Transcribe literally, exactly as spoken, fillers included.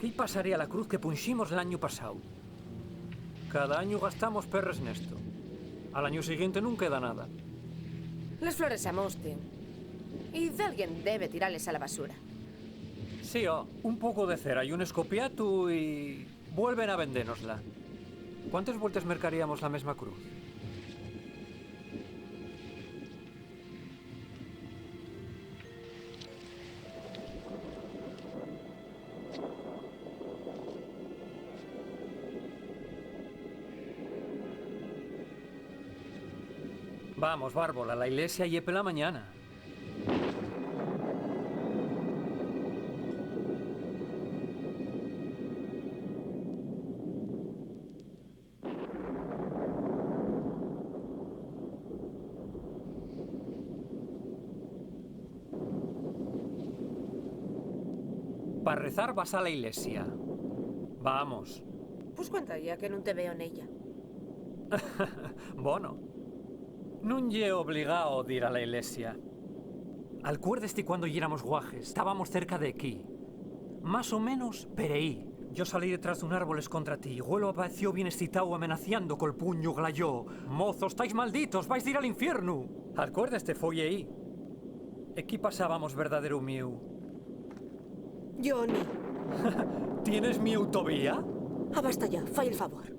Ti pasaría la cruz que punximos l'añu pasáu. Cada añu gastamos perres nesto. Al añu siguiente nun queda nada. Les flores amosten. Y dalguien debe tirales a la basura. Sí, ó, un poco de cera y un escopiatu y vuelven a vendénosla. ¿Cuántes vueltes mercaríamos la mesma cruz? Vamos, Bárbola, la ilesia ye pela mañana. Pa rezar vas a la ilesia. Vamos. Pus cuánta ya que nun te veo nella. Bono, nun ye obligao dir a la ilesia. Alcuérdeste cuando yéramos guajes, tábamos cerca d'equí. Más o menos per ehí. Yo salí detrás d'un árbol escontra ti, y Güelo apaeció bien escitáu amenaciando col puñu glayó. Mozos, tais malditos, vais dir al infiernu. Alcuérdeste, foi ehí. Equí pasábamos, verdadero mío. Johnny. ¿Tienes mieu tovía? Abasta ya, fai el favor.